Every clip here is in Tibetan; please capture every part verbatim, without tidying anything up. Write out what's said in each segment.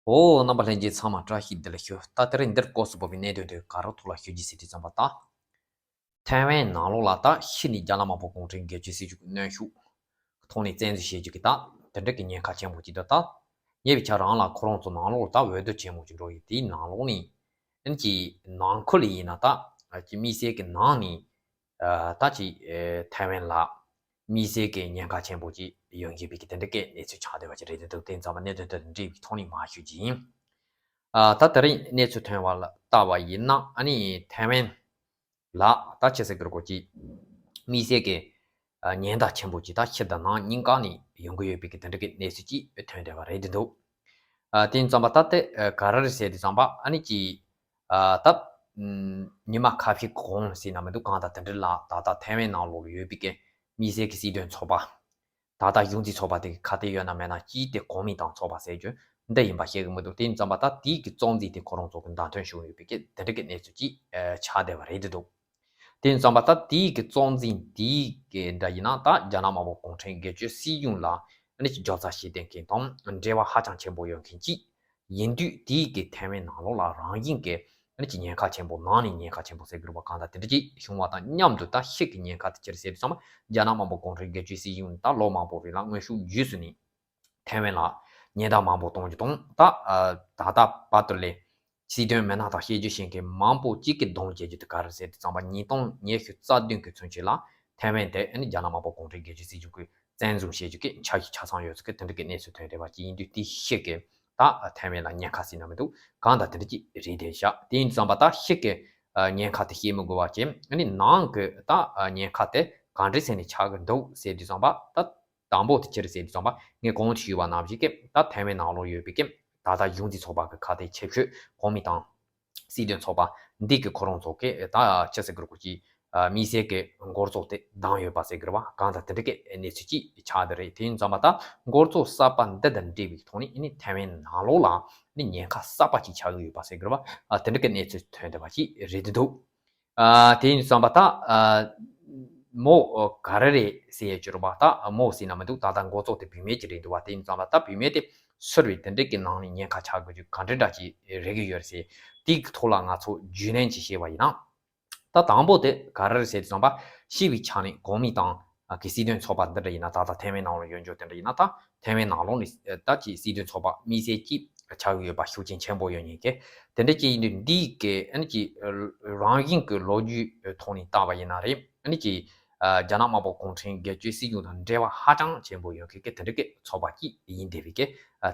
ཨོ། རྣམ་པ་ལྷན་རྒྱས་ཚང་མ་བཀྲ་ཤིས་བདེ་ལེགས་ཞུ། ད་དེ་རིང་འདིར་སྐོར་སུ་བབས་པའི་གནད་དོན་དེ་ག་རེ་ཐོག་ལ་ཞུ་རྒྱུ་ཟེར་དུས་ཙམ་པ་ད། ཐའེ་ཝན་ནང་ལོགས་ལ་ད་ཕྱི་ནས་རྒྱ་ནག་དམར་པོ་གུང་ཁྲན་སྒེར་གཅོད་སྲིད་གཞུང་གི་གནོན་ཤུགས་ཐོག་ནས་བཙན་འཛུལ་བྱེད་རྒྱུ་གི་ད་དེ་འདྲ་གི་ཉེན་ཁ་ཆེན་པོ་ཅིག་འདུག་ད་ཉེ་བའི་ཆར་རང་ལ་ཁོ་རང་ཚོ་ནང་ལོགས་ལ་ད་འོས་བསྡུ་ཆེན་མོ་ཅིག་འགྲོ་ཡི་དེའི་ནང་ལོགས་ནས་ཨན་གྱི་ནང་ཁུལ་ལ་ཡིན་ན་ད་ཀྱི་དམིགས་བསལ་གྱི་ནང་ནས་ད་ཅི་ཐའེ་ཝན་ལ་དམིགས་བསལ་གྱི་ཉེན་ཁ་ཆེན་པོ་ཅིག་ཡོང་གི་བའི་གི་དེ་འདྲ་གི་གནས་ཚུལ་ཆགས་བསྡད་པ་ཅིག་རེད། དེ་འདུག་དེ་ཙམ་པ་གནད་དོན་དེ་འདྲ་བའི་ཐོག་ནས་མ་ཞུ་རྒྱུ་ཡིན། ད་དེ་རིང་གནས་ཚུལ་ཐོན་པ་ལ་ལྟ་བ་ཡིན་ན་ཨ་ནི་ཐའེ་ཝན་ལ་ད་ཆི་ཟེར་གི་རེད་གོ་ཅི། དམིགས་བསལ་གྱི་ཉེན་བརྡ་ཆེན་པོ་ཅིག་ད་ཕྱི་དང་ནང་གཉིས་ཀ་ནས་ཡོང་གི་ཡོད་པའི་གི་དེ་འདྲ་གི་གནས་ཚུལ་ཅིག་ཐོན་བསྡད་པ་རེད་དེ་འདུག་དེ་ཙམ་པ་ད་དེ་ག་རེ་རེད་ཟེར་དུས་ཙམ་པ་ཨ་ནི་ཅི། ད་ཉི་མ་ཁ་ཤས་གོང་ཟེར་ན་མི་འདུག་གང་ལྟར་དེ་འདྲ་ལ་ད་ལྟ་ཐའེ་ཝན་ནང་ལོགས་ལ་ཡོད་པའི་གི་དམིགས་བསལ་གྱི་སྲིད་དོན་ཚོགས་པ། ད་ལྟ་གཞུང་འཛིན་ཚོགས་པ་དེ་གི་ཁ་གཏད་ཡོད་ན་མེད་ན་ཅིས་དེ་གོ་མིན་ཏང་ཚོགས་པ་ཟེར་རྒྱུ་འདི་ཡིན་པ་ཤེས་གི་མི་འདུག་དེ་ཡིན་ཙམ་པ་ད་དེའི་གི་གཙོ་འཛིན་དེ་ཁོ་རང་ཚོ་གི་བདམས་ཐོན་བྱུང་ཡོད་པའི་གི་དེ་འདྲ་གི་གནས་ཚུལ་ཅིག་ཆགས་བསྡད་པ་རེད་དེ་འདུག་དེ་ཡིན་ཙམ་པ་ད་དེའི་གི་གཙོ་འཛིན་དེའི་གི་འདྲ་ཡིན་ན་ད་རྒྱ་ནག་དམར་པོ་གུང་ཁྲན་སྒེར་གཅོད་སྲིད་གཞུང་ལ་ཨ་ནི་ཅིག་འཇོག་རྩ་བྱེད་མཁན་དང་འབྲེལ་བ་ཧ་ཅང་ཆེན་པོ་ཡོད་མཁན་ཅིག་ཡིན་དུས་དེའི་གི་ཐའེ་ཝན་ནང་ལོགས་ལ་རང་བཞིན་གི་ཨ་ནི་ཅིག་ཉེན་ཁ་ཆེན་པོ་ནང་ནས་ཉེན་ཁ་ཆེན་པོ་ཟེར་དགོས་རེད་པ། གང་ལྟར་དེ་འདྲ་ཅིག་བྱུང་བ་དང་མཉམ་དུ་ད་ཕྱི་གི་ཉེན་ཁ་དེ་ཅི་རེད་ཟེར་དུས་ཙམ་པ་རྒྱ་ནག་དམར་པོ་གུང་ཁྲན་སྒེར་གཅོད་སྲིད་གཞུང་ད་ལོ་མང་པོ་རིང་ལ་དངོས་ཤུགས་བརྒྱུད་ཚུལ་ནས་ཐའེ་ཝན་ལ་ཉེན་བརྡ་མང་པོ་གཏོང་རྒྱུ་དང་ད་ད་ལྟ་བར་དུ་ལས་སྲིད་དོན་མི་སྣ་དང་བཤད་རྒྱུ་བཤད་མཁན་མང་པོ་གཅིག་གི་གདོང་བཅད་རྒྱུ་དེ་ག་རེ་ཟེར་དུས་ཙམ་པ་ཉིས་སྟོང་ཉི་ཤུ་རྩ་བདུན་གི་ཚུན་ཆད་ལ་ཐའེ་ཝན་དེ་ཨ་ནི་རྒྱ་ནག་དམར་པོ་གུང་ཁྲན་སྒེར་གཅོད་སྲིད་གཞུང་གི་བཙན་བཟུང་བྱེད་རྒྱུ་གི་འཆར་གཞི་ཆ་ཚང་ཡོད་ཚུལ་གི་དེ་འདྲ་གི་གནས་ཚུལ་ཐོན་བསྡད་པ་ཅིག་ཡིན་དུས་དེ་ཕྱི་གི་ད་ཐའེ་ཝན་ལ་ཉེན་ཁ་ཟེར་ན་མི་འདུག་གང་ལྟར་དེ་འདྲ་ཅིག་རེད་བསྡད་བཞག་དེ་ཡིན་དུས་ཙམ་པ་ད་ཕྱི་གི་ཉེན་ཁ་དེ་བཤད་མི་དགོས་པ་བྱས་ཨ་ནི་ནང་གི་ད་ཉེན་ཁ་དེ་ག་འདྲ་ཟེར་ནས་ཆགས་གི་འདུག་ཟེར་དུས་ཙམ་པ་ད་དང་པོ་དེ་ཅི་རེད་ཟེར་དུས་ཙམ་པ་ངས་གོང་དུ་ཞུས་པ་ནང་བཞིན་གི་ད་ཐའེ་ཝན་ནང་ལོགས་ཡོད་པའི་གི་ད་ལྟ་གཞུང་འཛིན་ཚོགས་པ་གི་ཁ་གཏད་ཆེ་ཤོས་གོ་མིན་ཏང་སྲིད་དོན་ཚོགས་པ་འདི་གི་ཁོ་རང་ཚོ་གི་ད་ཆི་ཟེར་གི་རེད་གོ་ཅི། དམིགས་བསལ་གི་འགོ་གཙོ་དེ་བདམས་ཡོད་པ་ཟེར་གི་རེད་པ། གང་ལྟར་དེ་འདྲ་གི་གནས་ཚུལ་ཅིག་ཆགས་བསྡད་རེད། དེ་ཡིན་ཙམ་པ་ད་འགོ་གཙོ་གསར་པ་འདི་དང་འབྲེལ་བའི་ཐོག་ནས་ཨ་ནི་ཐའེ་ཝན་ནང་ལོགས་ལ་ཨ་ནི་ཉེན་ཁ་གསར་པ་ཅིག་ཆགས་ཀྱི་ཡོད་པ་ཟེར་གི་རེད་པ། དེ་འདྲ་གི་གནས་ཚུལ་ཐོན་བསྡད་པ་ཅིག་རེད་འདུག་ཨ། དེ་ཡིན་ཙམ་པ་ད། ཨ། མོ་ག་རེ་རེད་ཟེར་ཡས་ཅི་རུ་བ་ད་མོ་ཟེར་ན་མི་འདུག་ད་ལྟ་འགོ་གཙོ་དེ་བུད་མེད་ཅིག་རེད་འདུག་བ། དེ་ཡིན་ཙམ་པ་ད་བུད་མེད་དེ་སུ་རེད་དེ་འདྲས་ཀྱི་ནང་ནས་ཉེན་ཁ་ཆགས་དགོས་རྒྱུ་ག་འདྲས་འདྲ་ཅིག་རེད་ཀྱི་ཡོད་རེད་ཟེར། དེའི་ཐོག་ལ་ང་ཚོ་རྒྱུས་ལོན་ཅིག་བྱས་པ་ཡིན་ན། ད་དང་པོ་དེ་ག་རེ་རེད་ཟེར་ཙམ་པ་ཤི་བའི་ཆ་ནས་གོ་མིན་ཏང་གི་སྲིད་དོན་ཚོགས་པ་འདི་འདྲ་ཡིན་ན་ད་ལྟ་ཐའེ་ཝན་ནང་ལ་ཡོད་འཇོག་དེ་འདྲ་ཡིན་ན་ད། ཐའེ་ཝན་ནང་ལོགས་ནས་ད་ཅིག་སྲིད་དོན་ཚོགས་པ་དམིགས་བསལ་གྱི་ཆགས་ཀྱི་ཡོད་པ་ཤུགས་རྐྱེན་ཆེན་པོ་ཡོད་མཁན་གྱི་དེ་འདྲ་ཅིག་ཡིན་དུས་འདིའི་གི་ཨ་ནི་ཅིག་རང་བཞིན་གྱི་ལོ་རྒྱུས་ཐོག་ནས་བལྟས་པ་ཡིན་ན་རེད། ཨ་ནི་ཅིག་རྒྱ་ནག་དམར་པོ་གུང་ཁྲན་སྒེར་གཅོད་སྲིད་གཞུང་དང་འབྲེལ་བ་ཧ་ཅང་ཆེན་པོ་ཡོད་མཁན་གྱི་དེ་འདྲ་གི་ཚོགས་པ་ཅིག་ཡིན་བསྡད་པའི་གི་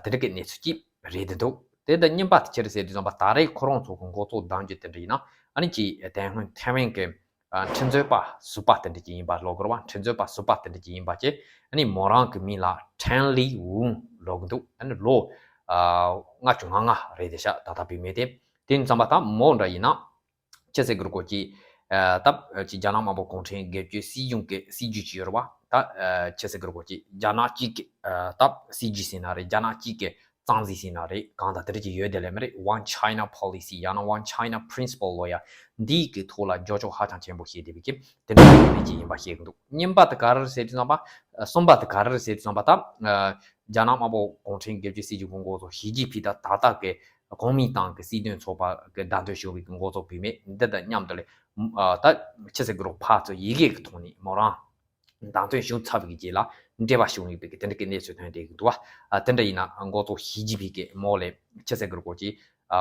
དེ་འདྲ་གི་གནས་ཚུལ་ཅིག་རེད་འདུག་དེ་དང་གཉིས་པ་དེ་ཅི་རེད་ཟེར་དུས་ཙམ་པ་ད་རེས་ཁོ་རང་ཚོ་གི་འགོ་གཙོ་བདམས་རྒྱུ་དེ་འདྲ་ཡིན་ན་ཨ་ནི་ཅིག་དེ་སྔོན་ཐའེ་ཝན་གྱི་ཨ། ཁྲིམས་རྩོད་པ་ཟུར་པ་དེ་འདྲ་ཅིག་ཡིན་པ་ལོ་གོར་བ་ཁྲིམས་རྩོད་པ་ཟུར་པ་དེ་འདྲ་ཅིག་ཡིན་པ་ཅེ་ཨ་ནི་མོ་རང་གི་མིང་ལ་ཁྲེན་ལི་ཝུང་ལབ་ཀྱི་འདུག་ཨ་ནི་ལོ་ཨ། ལྔ་བཅུ་ང་ལྔ་རེད་དེ་ཤག་ད་ལྟ་བུད་མེད་དེ། དེ་ཡིན་ཙམ་པ་ད་མོ་འདྲ་ཡིན་ན་ཅི་ཟེར་དགོས་རེད་གོ་ཅི། ཨ། ད་ཅི་རྒྱ་ནག་དམར་པོ་གུང་ཁྲན་སྒེར་གཅོད་སྲིད་གཞུང་གི་སྲིད་ཇུས་ཅིག་ཡོད་རེད་བ། ད་ཨ། ཅི་ཟེར་དགོས་རེད་གོ་ཅི། རྒྱ་ནག་གཅིག་གི་ཨ། ད་སྲིད་ཇུས་ཟེར་ན་རེད། རྒྱ་ནག་གཅིག་གི་རྩ་འཛིན་ཟེར་ན་རེད། གང་ལྟར་དེ་འདྲ་ཅིག་ཡོད་དེ་ལས་མ་རེད། One China Policy ཡང་ན་One China Principle ལོ་ཡ་འདིའི་གི་ཐོག་ལ་འགྱུར་ལྡོག་ཧ་ཅང་ཆེན་པོ་བྱས་བསྡད་པའི་གི་དེ་འདྲ་ཡོད་པའི་ཅིག་ཡིན་པ་ཤེས་ཀྱི་འདུག་གཉིས་པ་དེ་ག་རེ་རེད་ཟེར་དུས་ཙམ་པ། གསུམ་པ་དེ་ག་རེ་རེད་ཟེར་དུས་ཙམ་པ་ད། རྒྱ་ནག་དམར་པོ་གུང་ཁྲན་སྒེར་གཅོད་སྲིད་གཞུང་གི་འགོ་གཙོ་ཞི་ཅིན་ཕིང་དང་ད་ལྟ་གི་གོ་མིན་ཏང་གི་སྲིད་དོན་ཚོགས་པ་གི་བདམས་ཐོན་བྱུང་བའི་གི་འགོ་གཙོ་བུད་མེད་འདི་དང་མཉམ་དུ་ལས་ད་ཆི་ཟེར་དགོས་རེད། ཕར་ཚུར་ཡི་གེ་གི་ཐོག་ནས་མོ་རང་བདམས་ཐོན་བྱུང་ཚར་བའི་རྗེས་ལ་འབྲེལ་བ་བྱུང་ཡོད་པའི་དེ་འདྲ་གི་གནས་ཚུལ་ཐོན་བསྡད་ཀྱི་འདུག་བ། དེ་འདྲ་ཡིན་ན་འགོ་གཙོ་ཞི་ཅིན་ཕིང་གིས་མོ་ལ་ཆི་ཟེར་དགོས་རེད་གོ་ཅི།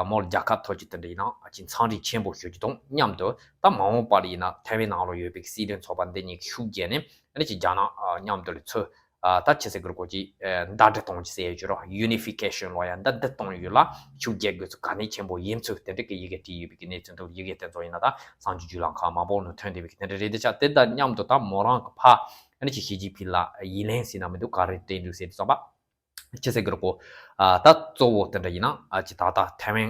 མོ་ལ་རྒྱལ་ཁ་ཐོབ་རྒྱུ་དེ་འདྲ་ཡིན་ན་ཅིག་འཚམས་འདྲི་ཆེན་པོ་ཞུ་རྒྱུ་དང་མཉམ་དུ་ད་མ་འོངས་པ་ལ་ཡིན་ན་ཐའེ་ཝན་ནང་ལ་ཡོད་པའི་སྲིད་དོན་ཚོགས་པ་འདི་གཉིས་ཀྱི་ཤུགས་རྒྱས་ནས་ཨ་ནི་ཅིག་རྒྱ་ནག་མཉམ་དུ་ལ་ཚུར་ད་ཆི་ཟེར་དགོས་རེད་གོ་ཅི། ཟླ་སྒྲིལ་གཏོང་རྒྱུ་ཟེར་ཡོད་ཀྱི་རེད། Unification ལོ་ཡ་ཟླ་སྒྲིལ་གཏོང་ཡུལ་ལ་ཤུགས་རྒྱག་དགོས་ཚུལ་ག་ནས་ཆེན་པོ་ཡིན་ཚུལ་དེ་འདྲ་གི་ཡི་གེ་བྲིས་ཡོད་པའི་གི་གནས་ཚུལ་འདུག་ཡི་གེ་དེ་ཚོ་ཡིན་ན་ད་གསར་འགྱུར་བརྒྱུད་ལམ་ཁག་མང་པོ་ནང་ཐོན་བསྡད་པའི་གི་དེ་འདྲ་རེད་དེ་ཆ། དེ་དང་མཉམ་དུ་ད་མོ་རང་གི་ཕ་ཨ་ནི་ཅིག་ཞི་ཅིན་ཕིང་ལ་ཡི་ལན་ཟེར་ན་མི་འདུག་ག་རེ་སྤྲད་འདུག་ཟེར་དུས་ཙམ་པ། ཆི་ཟེར་དགོས་རེད་གོ། ད་གཙོ་བོ་དེ་འདྲ་ཡིན་ན་ཅིག་ད་ལྟ་ཐའེ་ཝན་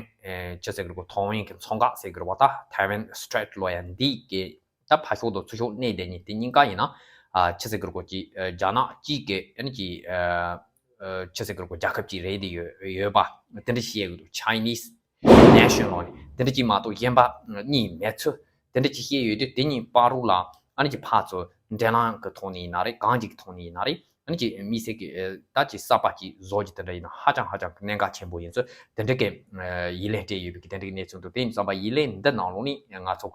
ཆི་ཟེར་དགོས་རེད་གོ། ཐའེ་ཝན་གྱི་མཚོ་འགག་ཟེར་དགོས་རེད་བ། ད་ཐའེ་ཝན་སི་ཊེཊ་ལོ་ཡ་འདི་གི་ད་ཕར་ཕྱོགས་དང་ཚུར་ཕྱོགས་གནས་བསྡད་མཁན་དེ་གཉིས་ཀ་ཡིན་ན་ཨ་ཆི་ཟེར་དགོས་རེད་གོ་ཅི། ཨ་རྒྱ་ནག་གཅིག་གི་ཨ་ནི་ཅི་ཨ་ཨ་ཆི་ཟེར་དགོས་རེད་གོ་རྒྱལ་ཁབ་ཅིག་རེད་དེ་ཡོད་ཡོད་པ་དེ་འདྲ་ཞིག་ཡོད་འདུག Chinese national ནི་དེ་འདྲ་ཅིག་མ་གཏོགས་གཞན་པ་གཉིས་མེད་ཚུལ་དེ་འདྲ་ཅིག་བཤད་ཡོད་དུས་དེ་གཉིས་བར་དུ་ལ་ཨ་ནི་ཅི་ཕར་ཚུར་འབྲེལ་ལམ་གི་ཐོག་ནས་ཡིན་ན་རེད། གང་ཅིག་གི་ཐོག་ནས་ཡིན་ན་རེད། ཨ་ནི་ཅིག་དམིགས་བསལ་གྱི་ད་ཅིག་གསར་པ་ཅིག་བཟོ་རྒྱུ་དེ་འདྲ་ཡིན་ན་ཧ་ཅང་ཧ་ཅང་གི་གནད་འགག་ཆེན་པོ་ཡིན་ཚུལ་དེ་འདྲ་གི་ཡིག་ལན་སྤྲད་ཡོད་པའི་གི་དེ་འདྲ་གི་གནས་ཚུལ་འདུག་དེ་ཡིན་ཙང་པ་ཡིག་ལན་འདི་ནང་ལོགས་ནས་ང་ཚོ་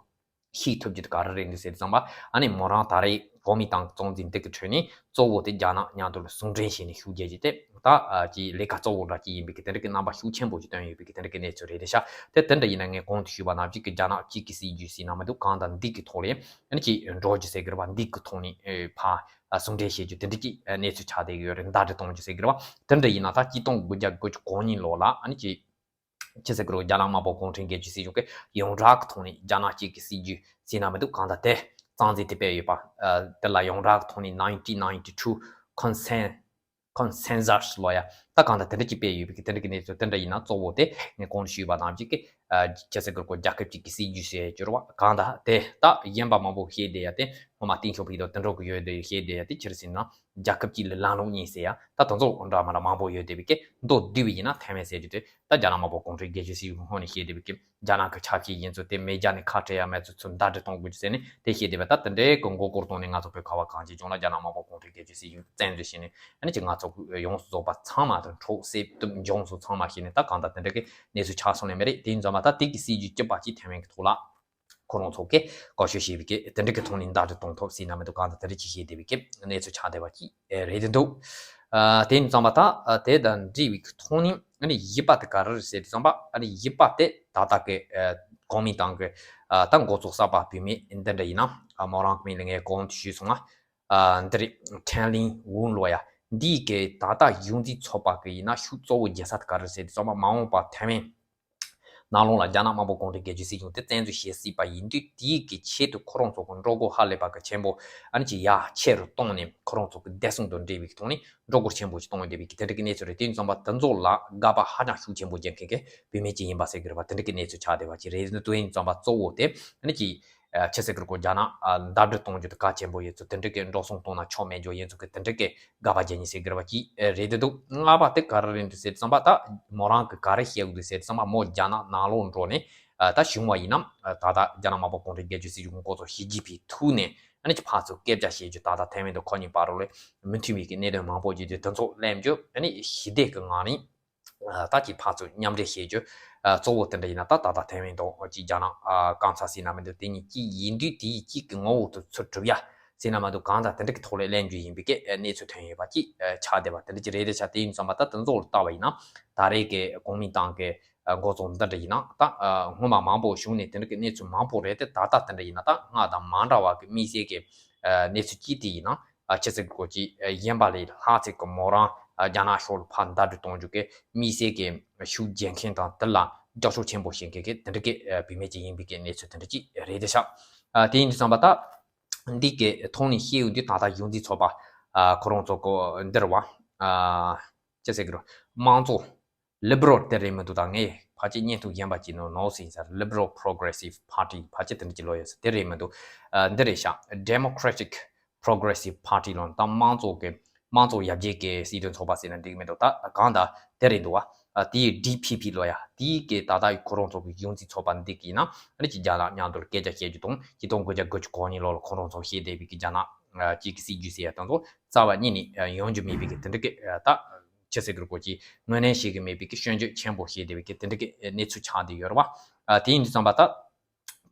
ཤེས་ཐུབ་རྒྱུ་དེ་ག་རེ་རེད་འདུག་ཟེར་ཙང་པ། ཨ་ནི་མོ་རང་ད་རེས་གོ་མིན་ཏང་གི་གཙོ་འཛིན་འདི་གི་ཁྲོད་ནས་གཙོ་བོ་དེ་རྒྱ་ནག་མཉམ་དུ་ལ་ཟུང་འབྲེལ་བྱས་ནས་ཤུགས་རྒྱག་རྒྱུ་དེ་ད་ཀྱི་ལས་ཀ་གཙོ་བོ་འདྲ་ཅིག་ཡིན་པའི་གི་དེ་འདྲ་གི་རྣམ་པ་ཤུགས་ཆེན་པོ་ཞིག་བཏོན་ཡོད་པའི་གི་དེ་འདྲ་གི་གནས་ཚུལ་རེད་དེ་ཤག་དེ་དེ་འདྲ་ཡིན་ན་ངས་གོང་དུ་ཞུས་པ་ནང་བཞིན་གི་རྒྱ་ནག་གཅིག་གི་སྲིད་ཇུས་ཟེར་ན་མི་འདུག་གང་ལྟར་འདི་གི་ཐོག་ལས་ཨ་ནི་ཅིག་འགྲོ་རྒྱུ་ཟེར་གི་རེད་པ། འདི་གི་ཐོག་ནས་ཨེ་ཕར་ཟུང་འབྲེལ་བྱེད་རྒྱུ་དེ་འདྲ་གི་གནས་ཚུལ་ཆགས་བསྡད་ཡོད་རེད། ཟླ་སྒྲིལ་གཏོང་རྒྱུ་ཟེར་གི་རེད་པ། དེ་འདྲ་ཡིན་ན་ད་གཅིག་སྟོང་དགུ་བརྒྱ་དགུ་བཅུ་གོ་གཉིས་ལོ་ལ་ཨ་ནི་ཅིག་ཅི་ཟེར་གི་རེད། རྒྱ་ནག་དམར་པོ་གུང་ཁྲན་སྒེར་གཅོད་སྲིད་གཞུང་གིས་ཡོངས་གྲགས་ཀྱི་ཐོག་ནས་རྒྱ་ནག་གཅིག་གི་སྲིད་ཇུས་ཟེར་ན་མི་འདུག་གང་ལྟར་དེ་རྩ་འཛིན་དེ་སྤེལ་ཡོད་པ། ཨ་དེ་ལ་ཡོངས་གྲགས་ཀྱི་ཐོག་ནས་nineteen ninety-two consent consensus ལོ་ཡ། ད་གང་ལྟར་དེ་འདྲ་ཅིག་སྤེལ་ཡོད་པའི་གི་དེ་འདྲ་གི་གནས་ཚུལ་དེ་འདྲ་ཡིན་ན་གཙོ་བོ་དེ་ངས་གོང་དུ་ཞུས་པ་ནང་བཞིན་གི་ཨ་ཅི་ཟེར་གི་རེད། རྒྱལ་ཁབ་ཅིག་གི་སྲིད་ཇུས་ཟེར་གྱི་རེད་པ། གང་ལྟར་དེ་ད་གཞན་པ་མང་པོ་བཤད་བསྡད་ཡ་དེ་སྔོན་མ་ཏིང་ཞོ་ཕིང་དང་དེ་འདྲ་གི་ཡོད་དེ་བཤད་བསྡད་ཡ་དེ་ཅི་རེད་ཟེར་ན། རྒྱལ་ཁབ་གཅིག་ལ་ལམ་ལུགས་གཉིས་ཟེར་ཡ་ད་དེ་ཚོ་འདྲ་མི་འདྲ་མང་པོ་ཡོད་བསྡད་པའི་གི་མདོར་བསྡུས་པ་ཡིན་ན་ཐའེ་ཝན་ཟེར་རྒྱུ་དེ་ད་རྒྱ་ནག་དམར་པོ་གུང་ཁྲན་སྒེར་གཅོད་སྲིད་གཞུང་ངོས་ནས་བཤད་བསྡད་པའི་གི་རྒྱ་ནག་གི་ཆབ་སྲིད་ཡིན་ཚུལ་དེ་མེད་རྒྱུ་ནས་ཁ་བྲལ་ཡ་མེད་ཚུལ་ཚུར་ཟླ་སྒྲིལ་གཏོང་དགོས་རྒྱུ་ཟེར་ནས་དེ་བཤད་བསྡད་པ། ད་དེ་འདྲའི་གི་མགོ་སྐོར་གཏོང་ནས་ང་ཚོ་བོད་ཁ་བ་གངས་ཅན་ལྗོངས་ལ་རྒྱ་ནག་དམར་པོ་གུང་ཁྲན་སྒེར་གཅོད་སྲིད་གཞུང་བཙན་འཛུལ་བྱས་ནས་ཨ་ནི་ཅིག་ང་ཚོ་ཡོངས་སུ་རྫོགས་པ་ཚང་མ་དང་འཕྲོག་བསྲེགས་གཏུབ་འཇོམས་སོགས་ཚང་མ་བྱས་ནས་ད་གང་ལྟར་དེ་འདྲ་གི་གནས་ཚུལ་ཆགས་སོང་ནས་མེད་རེད། དེ་ཡིན་ཙང་མ་ད་དེ་གི་སྲིད་ཇུས་གཅིག་པ་གཅིག་ཐའེ་ཝན་གི་ཐོག་ལ། ཁོ་རང་ཚོ་གིས་བཀའ་ཤོག་བཞེས་པའི་གི་དེ་འདྲ་གི་ཐོག་ནས་ཟླ་སྒྲིལ་གཏོང་ཐབས་ཟེར་ན་མི་འདུག་གང་ལྟར་དེ་འདྲ་ཅིག་བཤད་བསྡད་པའི་གི་གནས་ཚུལ་ཆགས་བསྡད་པ་ཅིག་རེད་འདུག་ཨ་དེ་ཡིན་ཙང་པ་ད་ཨ་དེ་དང་འབྲེལ་བའི་གི་ཐོག་ནས་ཨ་ནི་བཞི་པ་དེ་ག་རེ་རེད་ཟེར་དུས་ཙམ་པ། ཨ་ནི་བཞི་པ་དེ་ད་ལྟ་གི་ཨ་གོ་མིན་ཏང་གི་ཨ་ད་འགོ་གཙོ་གསར་པ་བུད་མེད་འདི་འདྲ་ཡིན་ན་ཨ་མོ་རང་གི་མིང་ལ་ངས་གོང་དུ་ཞུས་སོང་ང་། ཨ་འདི་རེད། ཁྲེན་ལིན་ཝུན་ལོ་ཡ། འདིའི་གི་ད་ལྟ་གཞུང་འཛིན་ཚོགས་པ་གི་ཡིན་ན་ཤུགས་གཙོ་བོ་རྒྱག་ས་དེ་ག་རེ་རེད་ཟེར་དུས་ཙམ་པ། མ་འོངས་པ་ཐའེ་ཝན་ནང་ལོགས་ལ་རྒྱ་ནག་དམར་པོ་གུང་ཁྲན་སྒེར་གཅོད་སྲིད་གཞུང་དེ་བཙན་འཛུལ་བྱེད་སྲིད་པ་ཡིན་དུས། དེའི་གི་ཆེད་དུ་ཁོ་རང་ཚོ་གི་འགྲོ་སྒོ་ཧ་ལས་པ་གི་ཆེན་པོ་ཨ་ནི་ཅིག་ཡར་ཆེ་རུ་བཏང་ནས་ཁོ་རང་ཚོ་གི་བདེ་སྲུང་དང་འབྲེལ་བའི་ཐོག་ནས་འགྲོ་སྒོ་ཆེན་པོ་ཞིག་གཏོང་བསྡད་པའི་གི་དེ་འདྲ་གི་གནས་ཚུལ་རེད། དེ་ཡིན་ཙང་པ་དེ་ཚོ་ལ་དགག་པ་ཧ་ཅང་ཤུགས་ཆེན་པོ་རྒྱག་མཁན་གི་བུད་མེད་ཅིག་ཡིན་པ་ཟེར་གི་རེད་པ། དེ་འདྲ་གི་གནས་ཚུལ་ཆགས་བསྡད་པ་ཅིག་རེད། དེ་ཡིན་ཙང་པ་གཙོ་བོ་དེ་ཨ་ནི་ཅིག་ཨ་ཆི་ཟེར་གི་རེད། ཁོ་རྒྱ་ནག་ཨ་ཟླ་སྒྲིལ་གཏོང་རྒྱུ་དེ་གལ་ཆེན་པོ་ཡོད་ཚུལ། དེ་འདྲ་གི་འགྲོ་སོང་གཏོང་ན་ཆོ་མེད་རྒྱུ་ཡིན་ཚུལ་གི་དེ་འདྲ་གི་དགག་པ་རྒྱག་མཁན་ཟེར་གི་རེད་པ་ཅིག་ཨེ་རེད་དེ་འདུག་ལྔ་པ་དེ་ག་རེ་རེད་འདུག་ཟེར་ཙམ་པ། ད་མོ་རང་གི་ག་རེ་བཤད་དགོས་འདུག་ཟེར་ཙམ་པ། མོ་རྒྱ་ནག་ནང་ལོགས་འགྲོ་ནས་ཨ་ད་བྱུང་བ་ཡིན་ན་ཨ་ད་ལྟ་རྒྱ་ནག་དམར་པོ་གུང་ཁྲན་སྒེར་གཅོད་སྲིད་གཞུང་འགོ་གཙོ་ཞི་ཅིན་ཕིང་ཐུག་ནས་ཨ་ནི་ཅིག་ཕར་ཚུར་སྐད་ཆ་བཤད་རྒྱུ། ད་ལྟ་ཐའེ་ཝན་དང་ཁོ་གཉིས་བར་ལ་མི་མཐུན་པའི་གི་གནད་དོན་མང་པོ་ཡོད་དུས་དེ་ཚོ་གླེང་རྒྱུ། ཨ་ནི་ཞི་བདེ་གི་ངང་ནས་ཨ་ད་ཅིག་ཕར་ཚུར་མཉམ་འབྲེལ་བྱེད་རྒྱུ། ཨ་གཙོ་བོ་དེ་འདྲ་ཡིན་ན་ད་ད་ལྟ་ཐའེ་ཝན་དང་ཅིག་རྒྱ་ནག་ཨ་རྐང་ཚ་ཟེར་ན་མི་འདུག་དེ་གཉིས་གཅིག་ཡིན་དུས་དེའི་གཅིག་གི་ངོ་བོ་དེ་ཚུར་གྲུབ་ཡ་ཟེར་ན་མི་འདུག་གང་ལྟར་དེ་འདྲ་གི་ཐོག་ལ་གླེང་རྒྱུ་ཡིན་པའི་གི་གནས་ཚུལ་ཐོན་ཡོད་པ་ཅིག་ཆགས་བསྡད་པ་དེ་འདྲ་ཅིག་རེད་དེ་ཤག་དེ་ཡིན་ཙང་པ་ད་དེ་ཚོ་ལ་ལྟ་བ་ཡིན་ན་ད་རེས་ཀྱི་གོ་མིན་ཏང་གི་འགོ་གཙོ་འདི་འདྲ་ཡིན་ན་ད་སྔོན་མ་མང་པོ་བྱུང་ནས་དེ་འདྲ་གི་གནས་ཚུལ་མང་པོ་རེད་དེ། ད་ལྟ་དེ་འདྲ་ཡིན་ན་ད་སྔར་དང་མ་འདྲ་བ་གི་དམིགས་བསལ་གི་གནས་ཚུལ་ཅིག་དེ་ཡིན་ན། ཨ་ཆི་ཟེར་གི་རེད། ཅིག་གཞན་པ་ལས་ལྷག་ཅིག་གི་མོ་རང་ཨ་རྒྱ་ནག་ཕྱོགས་ལ་ཕར་ཟླ་སྒྲིལ་གཏོང་རྒྱུ་གི་དམིགས་བསལ་གི་ཤུགས་རྒྱག་མཁན་དང་། དེ་ལ་རྒྱབ་སྐྱོར་ཆེན་པོ་བྱེད་མཁན་གི་དེ་འདྲ་གི་ཨ་བུད་མེད་ཅིག་ཡིན་པའི་གི་གནས་ཚུལ་དེ་འདྲ་ཅིག་རེད་དེ་ཤག་ཨ་དེ་ཡིན་དུས་ཙམ་པ་ད་འདི་གི་ཐོག་ནས་བཤད་ཡོང་དུས། ད་ལྟ་གཞུང་འཛིན་ཚོགས་པ་ཨ་ཁོ་རང་ཚོ་གི་འདིར་བ་ཨ་ཆི་ཟེར་གི་རེད། དམངས་གཙོ་Liberal དེ་རེད་མི་འདུག་ད་ངས་ཕལ་ཆེར་བརྙན་ཐུང་གཞན་པ་ཅིག་ནང་ནོར་སོང་ཡིན་ས་རེད། Liberal Progressive Party ཕལ་ཆེར་དེ་འདྲ་ཅིག་ལོག་ཡོད་ས་དེ་རེད་མི་འདུག་ཨ་འདི་རེད་ཤག Democratic Progressive Party ལོ། ད་དམངས་གཙོ་གི་དམངས་གཙོ་ཡར་རྒྱས་ཀྱི་སྲིད་དོན་ཚོགས་པ་ཟེར་ན་འགྲིག་མི་འདུག་ད་གང་ལྟར་དེ་རེད་འདུག་བ། ཨ་དེའི་ཌི་པི་པི་ལོ་ཡ། དེའི་གི་ད་ལྟ་ཁོ་རང་ཚོ་གི་གཞུང་འཛིན་ཚོགས་པ་འདི་གི་ཡིན་ན་ཨ་ནི་ཅིག་རྒྱ་ནག་མཉམ་དུ་སྐད་ཆ་བཤད་རྒྱུ་དང་། ཆིག་སྟོང་དགུ་བརྒྱ་དགུ་བཅུ་གོ་གཉིས་ལོ་ལ་ཁོ་རང་ཚོ་བཤད་བསྡད་པའི་གི་རྒྱ་ནག་ཨ་གཅིག་གི་སྲིད་ཇུས་ཟེར་ཡ་དང་ཚོ་རྩ་བ་ཉིད་ནས་ཡོང་རྒྱུ་མེད་པའི་གི་དེ་འདྲ་གི་ཨ་ད་ཆི་ཟེར་གི་རེད། ཁོ་ཅིག་ངོས་ལེན་བྱེད་གི་མེད་པའི་གི་སྐྱོན་བརྗོད་ཆེན་པོ་བྱེད་བསྡད་པའི་གི་དེ་འདྲ་གི་གནས་ཚུལ་ཆགས་བསྡད་ཡོད་རེད་བ། ཨ་དེ་ཡིན་དུས་ཙམ་པ་ད་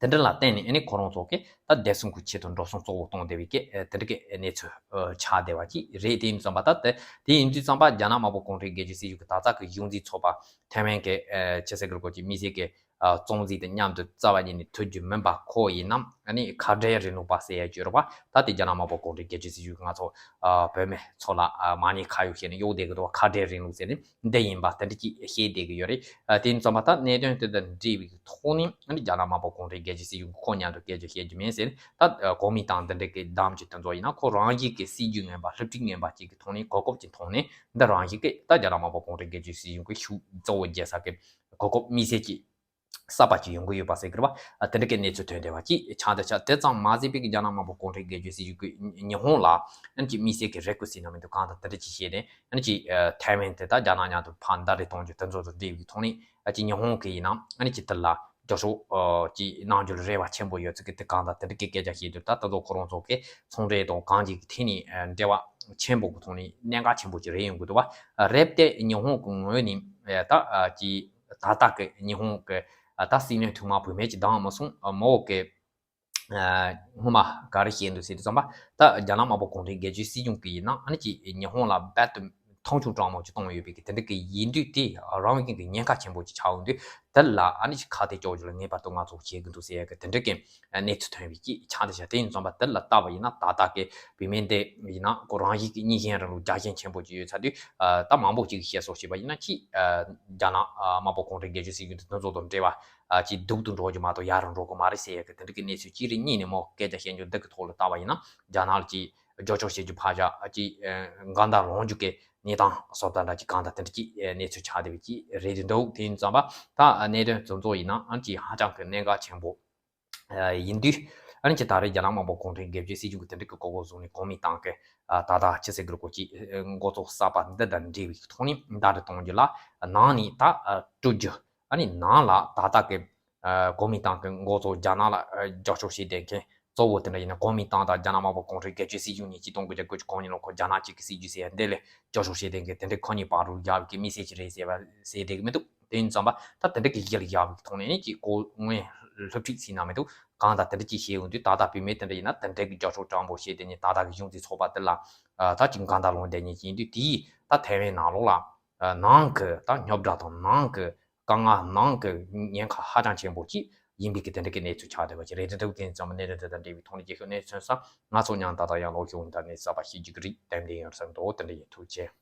དེ་འདྲ་ལ་བརྟེན་ནས་ཨ་ནི་ཁོ་རང་ཚོ་གི་ད་བདེ་སྲུང་གི་ཆེད་དུ་འགྲོ་སོང་གཙོ་བོ་གཏོང་བསྡད་པའི་གི་ཨ་དེ་འདྲ་གི་གནས་ཚུལ་ཨ་ཆགས་བསྡད་པ་ཅིག་རེད། དེ་ཡིན་དུས་ཙམ་པ་ད་དེ་དེ་ཡིན་དུས་ཙམ་པ་རྒྱ་ནག་དམར་པོ་གུང་ཁྲན་སྒེར་གཅོད་སྲིད་གཞུང་གི་ད་ལྟ་གི་གཞུང་འཛིན་ཚོགས་པ་ཐའེ་ཝན་གི་ཨ་ཆི་ཟེར་གི་རེད། ཁོ་ཅིག་དམིགས་བསལ་གི་ཨ་གཙོ་འཛིན་དང་མཉམ་དུ་རྩ་བ་ཉིད་ནས་ཐུག་རྒྱུ་མིན་པ། ཁོ་ཡིན་ནམ་ཨ་ནི་ཁ་བྲལ་རིང་ལུགས་པ་ཟེར་ཡ་ཅིག་ཡོད་རེད་བ། ད་དེ་རྒྱ་ནག་དམར་པོ་གུང་ཁྲན་སྒེར་གཅོད་སྲིད་གཞུང་གིས་ང་ཚོ་ཨ་བོད་མི་ཚོ་ལ་ཨ་མ་ཎི་ཁ་གཡོག་བྱས་ནས་གཡོག་བསྡད་གི་འདུག་བ། ཁ་བྲལ་རིང་ལུགས་ཟེར་ནས་འདི་ཡིན་པ་དེ་འདྲ་ཅིག་བཤད་བསྡད་གི་ཡོད་རེད། ཨ་དེ་ཡིན་ཙམ་པ་ད་གནད་དོན་དེ་དང་འབྲེལ་བའི་ཐོག་ནས་ཨ་ནི་རྒྱ་ནག་དམར་པོ་གུང་ཁྲན་སྒེར་གཅོད་སྲིད་གཞུང་གིས་ཁོ་མཉམ་དུ་སྐད་ཆ་བཤད་རྒྱུ་མིན་ཟེར། ད་ཨ་གོ་མིན་ཏང་འདི་འདྲ་གི་བདམས་ཀྱི་དེ་ཚོ་ཡིན་ན་ཁོ་རང་ཉིད་ཀྱི་སྲིད་ཇུས་ངན་པ་སློབ་ཁྲིད་ངན་པ་ཅིག་གི་ཐོག་ནས་གོ་སྐབས་ཀྱི་ཐོག་ནས་འདི་རང་བཞིན་གྱིས་ད་རྒྱ་ནག་དམར་པོ་གུང་ཁྲན་སྒེར་གཅོད་སྲིད་གཞུང་གི་ཤུགས་གཙོ་བོ་རྒྱག་ས་གི་གོ་སྐབས་དམིགས་བསལ་གྱི་གསར་པ་ཅིག་ཡོང་གི་ཡོད་པ་ཟེར་གི་རེད་བ། ཨ་དེ་འདྲ་གི་གནས་ཚུལ་ཐོན་བསྡད་པ་ཅིག་ཆགས་བསྡད་ཤག་དེ་ཙམ་མ་ཟད་པའི་གི་རྒྱ་ནག་དམར་པོ་གུང་ཁྲན་སྒེར་གཅོད་སྲིད་གཞུང་གིས་ཉི་ཧོང་ལ་ཨ་ནི་ཅིག་དམིགས་བསལ་གྱི་རེ་སྐུལ་ཟེར་ན་མི་འདུག་གང་ལྟར་དེ་འདྲ་ཅིག་བྱས་ནས་ཨ་ནི་ཅིག་ཨ་ཐའེ་ཝན་དེ་ད་རྒྱ་ནག་མཉམ་དུ་ཕར་ཟླ་སྒྲིལ་གཏོང་རྒྱུ་དེ་ཚོ་དང་འབྲེལ་བའི་ཐོག་ནས་ཨ་ཅིག་ཉི་ཧོང་གི་ཡིན་ནམ་ཨ་ནི་ཅིག་དེ་ལ་རྒྱབ་སྐྱོར་ཨ་ཅིག་གནང་རྒྱུ་ལ་རེ་བ་ཆེན་པོ་ཡོད་ཚུལ་གི་དེ་གང་ལྟར་དེ་འདྲ་གི་སྐད་ཆ་བཤད་དུས། ད་ད་དུང་ཁོ་རང་ཚོ་གི་ཚོང་འབྲེལ་དང་གང་ཅིག་གི་ཐད་ནས་ཨ་འབྲེལ་བ་ ཆེན་པོ་གི་ཐོག་ནས་གནད་འགག་ཆེན་པོ་ཅིག་རེད་ཡོང་གི་འདུག་བ། རེད་དེ་ཉི་ཧོང་གི་ངོས་ནས་ད་ཀྱི་ད་ལྟ་གི་ཉི་ཧོང་གི་ད་སྲིད་བློན་ཐོག་མ་བུད་མེད་ཅིག་བདམས་མ་སོང་། མ་འོག་གི་སྔོན་མ་ག་རེ་བཤད་འདུག་ཟེར་དུས་ཙམ་པ། ད་རྒྱ་ནག་དམར་པོ་གུང་ཁྲན་སྒེར་གཅོད་སྲིད་གཞུང་གི་ཡིན་ན་ཨ་ནི་ཅིག་ཉི་ཧོང་ལ་རྦད་དེ་མཐོང་ཆུང་དྲག་མོ་ཅིག་གཏོང་ཡོད་པའི་གི་དེ་འདྲ་གི་ཡིན་དུས། དེ་རང་བཞིན་གྱི་ཉེན་ཁ་ཆེན་པོ་ཅིག་ཆགས་ཡོང་དུས། དེ་ལ་ཨ་ནི་ཅིག་ཁ་གཏད་གཅོག་རྒྱུ་ལ་ངེས་པར་དུ་ང་ཚོ་བྱེད་དགོས་འདུག་ཟེར་ཡ་གི་དེ་འདྲ་གི་གནས་ཚུལ་ཐོན་པའི་ཅིག་ཆགས་འདུག་ཤག་དེ་ཡིན་ཙམ་པ་དེ་ལ་ལྟ་བ་ཡིན་ན་ད་ལྟ་གི་བུད་མེད་འདི་ཡིན་ན་ཁོ་རང་བཞིན་གྱི་གཉིས་ཞན་རང་ལུགས་རྒྱ་ཞན་ཆེན་པོ་ཅིག་ཡོད་ཚར་དུས། ད་མང་པོ་ཅིག་གིས་བཤད་སྲོལ་བྱས་པ་ཡིན་ན་ཅིག་རྒྱ་ནག་དམར་པོ་གུང་ཁྲན་སྒེར་གཅོད་སྲིད་གཞུང་དེ་དེ་ཚོ་དང་འབྲེལ་བ་ཅིག་སྡུག་ཏུ་འགྲོ་རྒྱུ་མ་གཏོགས་ཡག་རུ་འགྲོ་གི་མ་རེད་ཟེར་ཡ་གི་དེ་འདྲ་གི་གནས་ཚུལ་གཅིག་རེད། གཉིས་ནས་མོ་སྐད་ཆ་བཤད་རྒྱུ་འདི་གི་ཐོག་ལ་ལྟ་བ་ཡིན་ན་རྒྱ་ནག་ལ་ཅིག་རྒྱབ་སྐྱོར་བྱེད་རྒྱུ་ཕར་བཞག་ཅིག་འགལ་ཟླ་ལངས་རྒྱུ་གི་གནས་སྟངས་བཟོ་ལྟ་འདྲ་ཅིག་གང་ལྟར་དེ་འདྲ་ཅིག་གནས་ཚུལ་ཆགས་བསྡད་པ་ཅིག་རེད་འདུག་དེ་ཡིན་ཙམ་པ་ད་གནད་དོན་དེ་ཚོ་ཡིན་ན་ཨ་ནི་ཅིག་ཧ་ཅང་གི་གནད་འགག་ཆེན་པོ་ཡིན་དུས། ཨ་ནི་ཅིག་ད་རེས་རྒྱ་ནག་དམར་པོ་གུང་ཁྲན་སྒེར་གཅོད་སྲིད་གཞུང་གི་དེ་འདྲ་གི་གོ་སྐབས་བཟུང་ནས་གོ་མིན་ཏང་གི་ད་ལྟ་ཅི་ཟེར་དགོས་རེད། ཀོ་ཅིག་འགོ་ཚུགས་གསར་པ་འདི་དང་འབྲེལ་བའི་ཐོག་ནས་ཟླ་རེ་གཏོང་རྒྱུ་ལ་ནང་ནས་ད་སྤྲོད་རྒྱུ། ཨ་ནི་ནང་ལ་ད་ལྟ་གི་གོ་མིན་ཏང་གི་འགོ་ཚུགས་རྒྱ་ནག་ལ་རྒྱབ་སྐྱོར་བྱེད་བསྡད་མཁན་གཙོ་བོ་དེ་འདྲ་ཡིན་ན་གོ་མིན་ཏང་དང་རྒྱ་ནག་དམར་པོ་གུང་ཁྲན་སྒེར་གཅོད་སྲིད་གཞུང་གཉིས་ཆིག་སྟོང་དགུ་བརྒྱ་དགུ་བཅུ་གོ་གཉིས་ལོ་ཁོ་རྒྱ་ནག་གཅིག་གི་སྲིད་ཇུས་ཟེར་ཡ་འདི་ལ་རྒྱབ་སྐྱོར་བྱེད་བསྡད་མཁན་དེ་འདྲ་ཁོ་གཉིས་བར་དུ་རྒྱབ་ཀྱི་དམིགས་བསལ་ཅིག་རེད་ཟེར་བ་ཟེར་བསྡད་ཀྱི་མི་འདུག་དེ་ཡིན་ཙམ་པ་ད་དེ་འདྲ་གི་གཞི་ལ་བཞག་པའི་ཐོག་ནས་ནི་ཅིག་གོ་སྔོན་སློབ་ཁྲིད་ཟིན་ན་མི་འདུག་གང་ལྟར་དེ་འདྲ་ཅིག་བྱས་ཡོང་དུས་ད་ལྟ་བུད་མེད་དེ་འདྲ་ཡིན་ན་དེ་འདྲ་གི་རྒྱབ་སྐྱོར་དྲང་པོ་བྱས་དེ་ནི་ད་ལྟ་གི་གཞུང་འཛིན་ཚོགས་པ་དེ་ལ་ད་ཅིག་འགལ་ཟླ་ལངས་བསྡད་མཁན་ཅིག་ཡིན་དུས། དེས་ད་ཐའེ་ཝན་ནང་ལོགས་ལ་ནང་གི་ད་རྙོག་དྲ་དང་ནང་གི་དཀའ་ངལ་ནང་གི་ཉེན་ཁ་ཧ་ཅང་ཆེན་པོ་ཅིག་ཡིན་པའི་གི་དེ་འདྲ་གི་གནས་ཚུལ་ཆགས་བསྡད་པ་ཅིག་རེད། དེ་འདྲ་གི་ཙམ་གནད་དོན་དེ་དང་འབྲེལ་བའི་ཐོག་ནས་རྒྱལ་ཁབ་གནས་ཚུལ་སོགས་ང་ཚོ་མཉམ་ད་ལྟ་ཡང་ལོག་ཤོག་ཨིན་ཐར་ནེཊ་གསར་པ་ཤེས་རྒྱུ་གི་རིགས་ཏན་ཏན་ཡོད་བསམ་འདུག་དེ་འདྲ་ཡིན། ཐུགས་རྗེ་ཆེ།